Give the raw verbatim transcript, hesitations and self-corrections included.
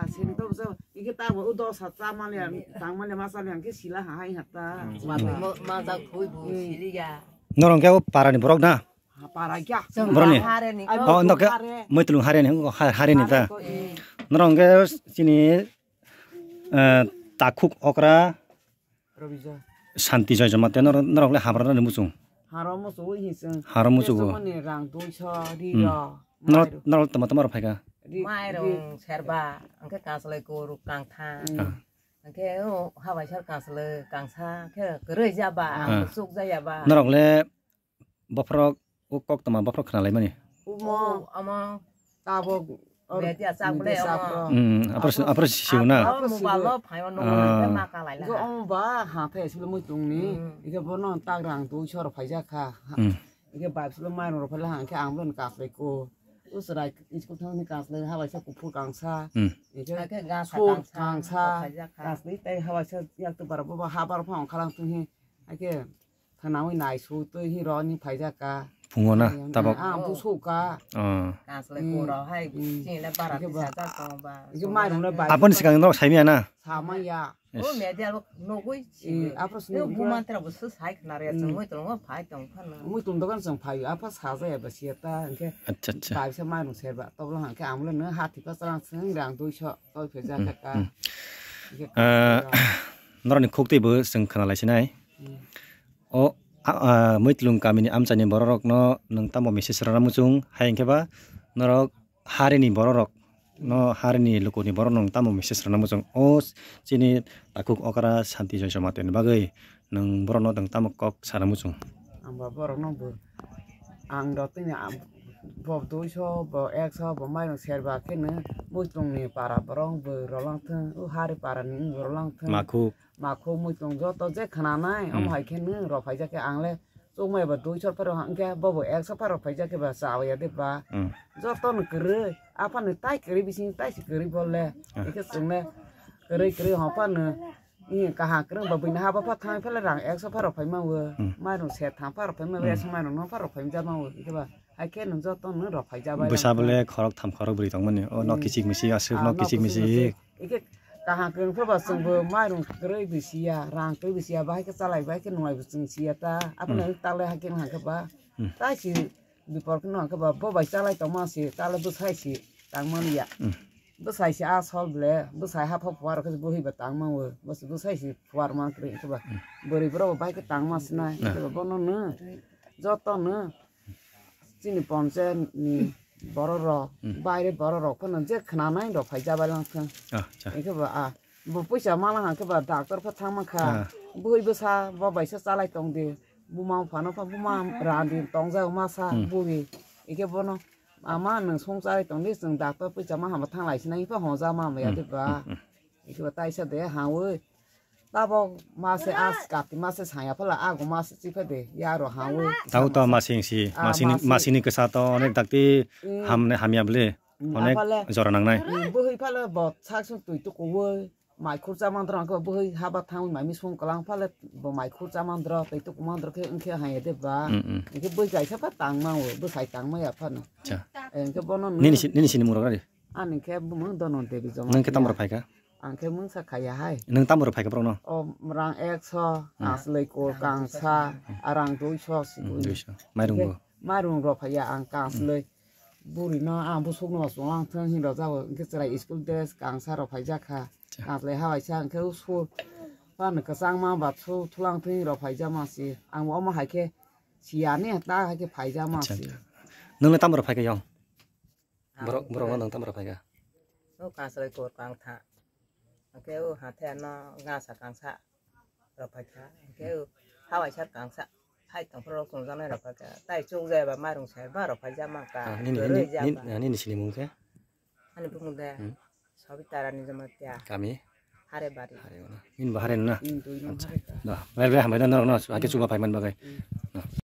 Sini to bwsa, ike ta bo u dos ha cha mali ang, tang mali ma cha mali ang ke sila ha hai ha ta. Hmm. Wa bo ma, ma ja khui bo sili ya. Norong ke o para ni borok na? Ha, para kya? Borok ni? Hare ni. Oh, nok ke Muitlung hare ni, ha-, hare ni ta. Hare ko, eh. Norong ke sini, eh, Takhuk Okra. Robija. Santi Joy Jamatia, norok, norok le habra ni muchung. Haro muchung wi hising. Haro muchung. Mani rang duiso ri ro. Norok, norok tama tama rok phaika. Mairung serba, angke kaslai kuru kangtha. Hmm. Ah. Angke o habai sar kaslai kangsa, ke kerei jaba, ah, ang suk jaya ba. Norok le bophorok, o kok tama bophorok khna lai mani. Umo, amo. Tabok, or, media chak bele, media chak amo. Hmm, apor, apor siu na. Apor mobile lo phayo no, ah, ma ka lai la. Go ong ba, ha the siblo Muitlung ni. Hmm. Ike bono tak rang duiso rok phaijak kha. Hmm. Ike bai siblo mairung rok phaila hang khe ang boni kaslai ko. Usrai school thang ni kaslai habai sa kuphur kangsa. Hmm. Ike kangsa, kangsa. Kaslai tai habai sa yak tu bara bo ha bar phang khalang tu hi. Ake Khanaui nai su twi hi ro ni phaijak ka. Phungo na, tabok. Ang bu su ka. Ah. Kaslai kuro hai, hmm, chini le bara tisa jak tong ba. Ike mairung le bai. Aboni sikang norok saimaya na? Samaya. O media lo nogoi si. Eh, apro sini bu mantra bu su sai khna re, hmm, chwng Muitlung o phai tong phano. Muitlung dogan chwng phai, apha sajaya ba siya ta, hingke. Acha, acha. Bai sa mairung serba, tobla hangke amle no hati pa chwlang chwng rang duiso. Tol phe ja kha ka. Hmm. Ike, ah, ka. Norokni khuk twi bo chwng khna lai sinai. Hmm. O, a, a, Muitlung kamini amchaini bororokno nwng tamo message rwna muchung? Hai hwnkhe ba norok harini bororok, no harini lukuni borok nwng tamo message rwna muchung? O chini Takhuk Okra Santi Joy Jamatia ni bagwi nwng borokno nwng tamo kok sana muchung? Ang ba borokno bo, ang rok tini ang bo duiso, bo ekso, bo mairung serba kheno Muitlungni para borok bo rolang thung, o hari parani bo rolang thung. Makhuk. Makhuk Muitlung joto je khnanai, hmm, omo hai kheno rok phaijak khe ang le chukmai ba duiso pharo hwnkhe bo bo ekso pharo phaijak khe ba chawya de ba. Hmm. Jotono kwrwi, aphano tai kwrwi bising tai se kwrwi bo le. Hmm. Ekhe chwng le kwrwi kwrwi hongphano. Ih, kaham kwrwng ba buini ha bapha thang phela rang ekso pha rok phai ma o. Hmm. Mairung se thang pha rok phai ma o, hmm, ekso mairung no pha rok phai ma o. Ike ba, hai khe nwng joto nwng rok phai ja bai. Bwsa bole khorok tham khorok bwrwi tong mani. O no, hmm, kichik michik aswk no, ah, kichik michik. Ike kaham kwrwng pha ba chwng bo mairung kwrwi bwsi ya, rang kwrwi bwsi ya, bahai khe chalai bai khe nunglai bo chwng si ya ta. Aphano, hmm, tak le hai khe nwng hai khe ba. Hmm. Tai si Bipor khe no hwnkhe ba bo bai chalai tongma se, chalai bwsai se tangmani ya. Hmm. Bwsai se a sol ble, bwsai hapha phuar khe bwrwi ba tangma o, bwsai se phuar man kwrwi hwnkhe ba. Hmm. Bwrwi borok bo bai khe tangma sinai, nah, hwnkhe ba bono no joto no chini ponchayat ni borok rok, hmm, baire borok rok phano je khna nai rok phai ja bai lang thung. Ah, acha. Hwnkhe ba a Bo puisa mala hwnkhe ba doctor pha thangma kha. Ah. Bui bwsa bo bai se chalai tong di. Buma phano pha buma randi tong jak masa, hmm, bui. Ike bono, "Ama nwng song chalai tong di, chwng doctor puisa ma hama thang lai sinai pha honja ma maya," hmm, de ba. Hmm, hmm. Ike ba taisa de ha oi. Tabok mase as kati mase saya phala ago mase chi pha de ya ro ha oi. Tau to masing si, ah, masing ni, masing. Masing ni kesa to onek dakti, hmm, hamne hamya ble. Hmm, onek aphale jora nangnai. Hmm, bui phale bo sak sung tui tuku oi. Mai khurcha mandra khe bwhwi haba thangwi mai misung kwlang phale bo mai khurcha mandra tei tuku mandra khe wngkhe haiya de ba. Mm, mm. Hwnkhe bwhwi kaisa pha tangma o, bwsai tangma ya phano. Acha. Eh, hwnkhe bono nini si-, nini sini murok nari? Ani khe bumung Dono Devi Jamatia. Nwng khe tamo rok phaikha? Ang khe mungsa khaiya hai. Nwng tamo rok phaikha borokno? O rang ekso, hmm, kaslai ko kangsa, arang duiso si. Hmm, duiso. Mairung bo? Mairung rok phaiya ang kaslai. Buri no ang busuk no chwng lang thung hin rok jabo, hwnkhe chwrai school dress kangsa rok phaijak kha. Acha. Kaslai hawaisa hwnkhe usuk phano kwchangma ba thu-, thulang thung hin rok phaijama se. Ang bo omo hai khe siya ne ta hai khe phaijama se. Acha, acha. Nwng le tamo rok phaikha yong? Borok, borok no nwng tamo rok phaikha? O kaslai kor kangtha. Hwnkhe o hathe ano gasa kangsa rok phaikha. Hwnkhe o hawaisa kangsa. Hai tongphuru rok chwngjaknai rok phaikha. Tai chukjaya ba mairung serba rok phaijak mankha. Ah, nini, nini, nini, ah, nini sini mung khe? Ani bumung de. Hmm. Sobita Rani Jamatia. Kami? Harebari. Hare wala. Nini bo hare na? Hmm, dui nong acha. Hare. Da, bai bai hambai da norok no. Hake chuba phaiman bagai. Hmm. Da.